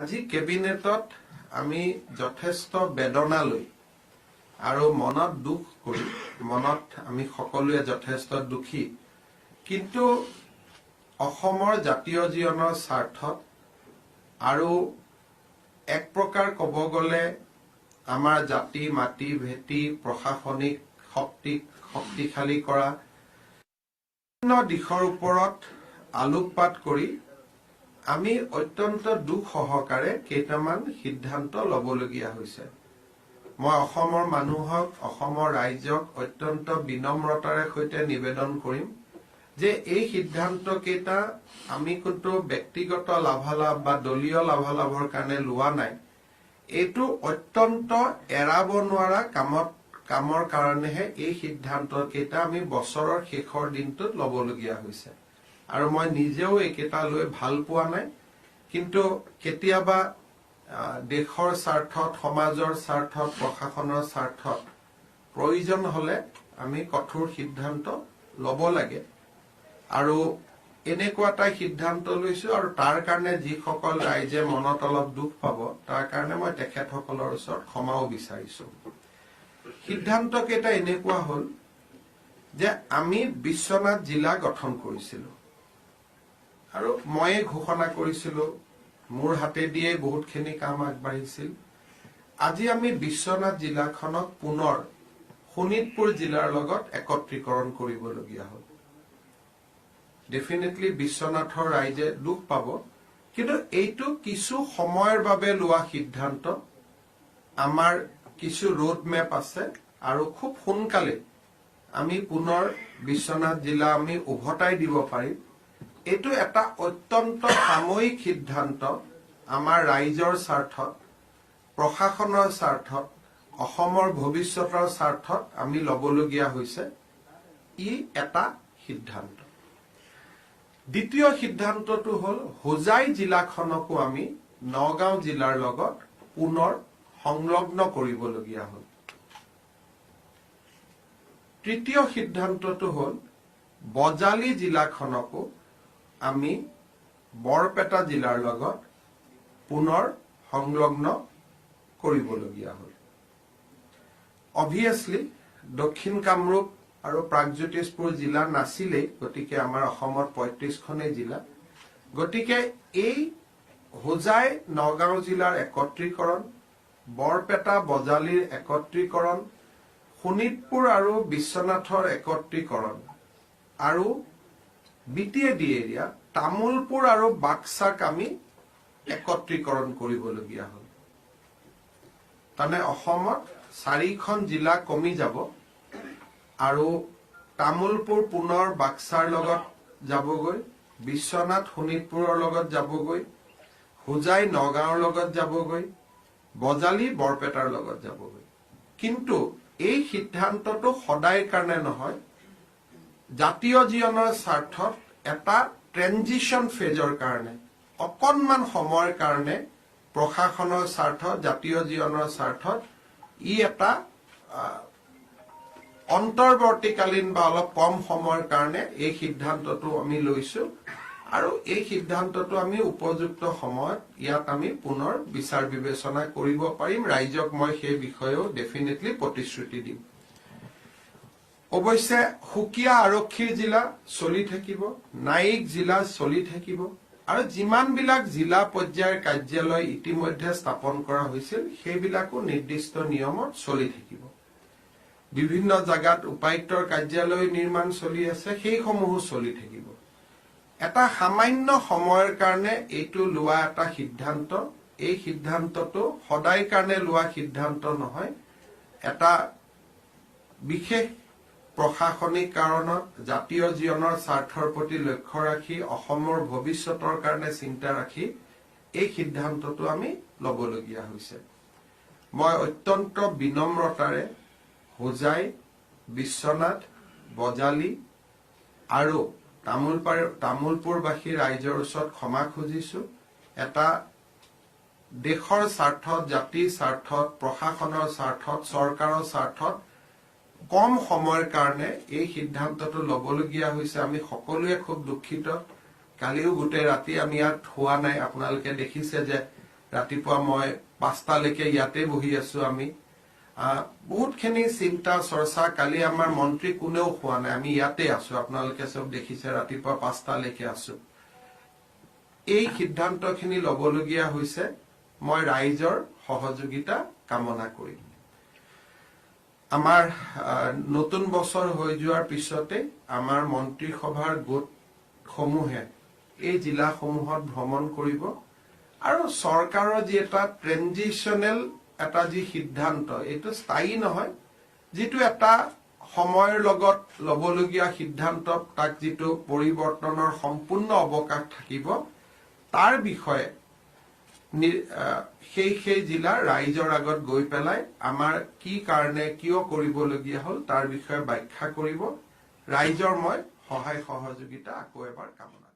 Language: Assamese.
আজি কেবিনেটত আমি যথেষ্ট বেদনা লৈ আৰু মনত দুখ কৰি, মনত আমি সকলোৱে যথেষ্ট দুখী, কিন্তু অসমৰ জাতীয় জীৱনৰ স্বাৰ্থত আৰু এক প্ৰকাৰ ক'ব গ'লে আমাৰ জাতি, মাটি, ভেটি, প্ৰশাসনিক শক্তিক শক্তিশালী কৰা বিভিন্ন দিশৰ ওপৰত আলোকপাত কৰি আমি অত্যন্ত দুখ সহকাৰে কেইটামান সিদ্ধান্ত ল'বলগীয়া হৈছে। মই অসমৰ মানুহক, অসমৰ ৰাইজক অত্যন্ত বিনম্ৰতাৰে সৈতে নিবেদন কৰিম যে এই সিদ্ধান্ত কেইটা আমি কিন্তু ব্যক্তিগত লাভালাভ বা দলীয় লাভালাভৰ কাৰণে লোৱা নাই। এইটো অত্যন্ত এৰাব নোৱাৰা কামৰ কাৰণেহে এই সিদ্ধান্ত কেইটা আমি বছৰৰ শেষৰ দিনটোত ল'বলগীয়া হৈছে। আৰু মই নিজেও এইকেইটা লৈ ভাল পোৱা নাই, কিন্তু কেতিয়াবা দেশৰ স্বাৰ্থত, সমাজৰ স্বাৰ্থত, প্ৰশাসনৰ স্বাৰ্থত প্ৰয়োজন হলে আমি কঠোৰ সিদ্ধান্ত ল'ব লাগে আৰু এনেকুৱা এটা সিদ্ধান্ত লৈছো। আৰু তাৰ কাৰণে যিসকল ৰাইজে মনত অলপ দুখ পাব, তাৰ কাৰণে মই তেখেতসকলৰ ওচৰত ক্ষমাও বিচাৰিছো। সিদ্ধান্ত কেইটা এনেকুৱা হ'ল যে আমি বিশ্বনাথ জিলা গঠন কৰিছিলো আৰু ময়ে ঘোষণা কৰিছিলো, মোৰ হাতেদিয়েই বহুতখিনি কাম আগবাঢ়িছিল। আজি আমি বিশ্বনাথ জিলাখনক পুনৰ শোণিতপুৰ জিলাৰ লগত একত্ৰীকৰণ কৰিবলগীয়া হ'ল। ডেফিনেটলি বিশ্বনাথৰ ৰাইজে দুখ পাব, কিন্তু এইটো কিছু সময়ৰ বাবে লোৱা সিদ্ধান্ত। আমাৰ কিছু ৰোড মেপ আছে আৰু খুব সোনকালে আমি পুনৰ বিশ্বনাথ জিলা আমি উভতাই দিব পাৰিম। এইটো এটা অত্যন্ত সাময়িক সিদ্ধান্ত। আমাৰ ৰাইজৰ স্বাৰ্থত, প্ৰশাসনৰ স্বাৰ্থত, অসমৰ ভৱিষ্যতৰ স্বাৰ্থত আমি ল'বলগীয়া হৈছে। ই এটা সিদ্ধান্ত। দ্বিতীয় সিদ্ধান্তটো হ'ল হোজাই জিলাখনকো আমি নগাঁও জিলাৰ লগত পুনৰ সংলগ্ন কৰিবলগীয়া হ'ল। তৃতীয় সিদ্ধান্তটো হ'ল বজালী জিলাখনকো আমি বৰপেটা জিলাৰ লগত পুনৰ সংলগ্ন কৰিবলগীয়া হ'ল। অভিয়াছলি দক্ষিণ কামৰূপ আৰু প্ৰাগজ্যোতিষপুৰ জিলা নাছিলেই, গতিকে আমাৰ অসমত 35খনেই জিলা। গতিকে এই হোজাই নগাঁও জিলাৰ একত্ৰীকৰণ, বৰপেটা বজালীৰ একত্ৰীকৰণ, শোণিতপুৰ আৰু বিশ্বনাথৰ একত্ৰীকৰণ আৰু বিটিএডি এৰিয়া তামোলপুৰ আৰু বাক্সাক আমি একত্ৰীকৰণ কৰিবলগীয়া হ'ল। তাৰমানে অসমত চাৰিখন জিলা কমি যাব আৰু তামোলপুৰ পুনৰ বাক্সাৰ লগত যাবগৈ, বিশ্বনাথ শোণিতপুৰৰ লগত যাবগৈ, হোজাই নগাঁৱৰ লগত যাবগৈ, বজালী বৰপেটাৰ লগত যাবগৈ। কিন্তু এই সিদ্ধান্তটো সদায় কাৰণে নহয়, জাতীয় জীৱনৰ স্বাৰ্থত এটা ট্ৰেনজিশ্যন ফেজৰ কাৰণে, অকণমান সময়ৰ কাৰণে, প্ৰশাসনৰ স্বাৰ্থত, জাতীয় জীৱনৰ স্বাৰ্থত ই এটা অন্তৰ্বৰ্তীকালীন বা অলপ কম সময়ৰ কাৰণে এই সিদ্ধান্তটো আমি লৈছো। আৰু এই সিদ্ধান্তটো আমি উপযুক্ত সময়ত ইয়াত আমি পুনৰ বিচাৰ বিবেচনা কৰিব পাৰিম। ৰাইজক মই সেই বিষয়েও ডেফিনেটলি প্ৰতিশ্ৰুতি দিম। অৱশ্যে সুকীয়া আৰক্ষীৰ জিলা চলি থাকিব, ন্যায়িক জিলা চলি থাকিব আৰু যিমানবিলাক জিলা পৰ্যায়ৰ কাৰ্যালয় ইতিমধ্যে স্থাপন কৰা হৈছিল, সেইবিলাকো নিৰ্দিষ্ট নিয়মত চলি থাকিব। বিভিন্ন জাগাত উপায়ুক্তৰ কাৰ্যালয় নিৰ্মাণ চলি আছে, সেইসমূহো চলি থাকিব। এটা সামান্য সময়ৰ কাৰণে এইটো লোৱা এটা সিদ্ধান্ত। এই সিদ্ধান্তটো সদায় কাৰণে লোৱা সিদ্ধান্ত নহয়। এটা বিশেষ প্ৰশাসনিক কাৰণত, জাতীয় জীৱনৰ স্বাৰ্থৰ প্ৰতি লক্ষ্য ৰাখি, অসমৰ ভৱিষ্যতৰ কাৰণে চিন্তা ৰাখি এই সিদ্ধান্তটো আমি ল'বলগীয়া হৈছে। মই অত্যন্ত বিনম্ৰতাৰে হোজাই, বিশ্বনাথ, বজালী আৰু তামোলপুৰবাসী ৰাইজৰ ওচৰত ক্ষমা খুজিছো। এটা দেশৰ স্বাৰ্থত, জাতিৰ স্বাৰ্থত, প্ৰশাসনৰ স্বাৰ্থত, চৰকাৰৰ স্বাৰ্থত কম সময়ৰ কাৰণে এই সিদ্ধান্তটো ল'বলগীয়া হৈছে। আমি সকলোৱে খুব দুখিত। কালিও গোটেই ৰাতি আমি ইয়াত হোৱা নাই। আপোনালোকে দেখিছে যে ৰাতিপুৱা মই 5টালৈকে ইয়াতে বহি আছো। আমি বহুতখিনি চিন্তা চৰ্চা, কালি আমাৰ মন্ত্ৰী কোনেও খোৱা নাই, আমি ইয়াতে আছো, আপোনালোকে চব দেখিছে, ৰাতিপুৱা 5টালৈকে আছো। এই সিদ্ধান্তখিনি ল'বলগীয়া হৈছে। মই ৰাইজৰ সহযোগিতা কামনা কৰিম। আমাৰ নতুন বছৰ হৈ যোৱাৰ পিছতে আমাৰ মন্ত্ৰীসভাৰ গোটসমূহে এই জিলাসমূহত ভ্ৰমণ কৰিব আৰু চৰকাৰৰ যি এটা ট্ৰেনজিশ্যনেল এটা যি সিদ্ধান্ত, এইটো স্থায়ী নহয়, যিটো এটা সময়ৰ লগত ল'বলগীয়া সিদ্ধান্ত, তাক যিটো পৰিৱৰ্তনৰ সম্পূৰ্ণ অৱকাশ থাকিব, তাৰ বিষয়ে সেই সেই জিলাৰ ৰাইজৰ আগত গৈ পেলাই আমাৰ কি কাৰণে কিয় কৰিবলগীয়া হ'ল তাৰ বিষয়ে ব্যাখ্যা কৰিব। ৰাইজৰ মই সহায় সহযোগিতা আকৌ এবাৰ কামনা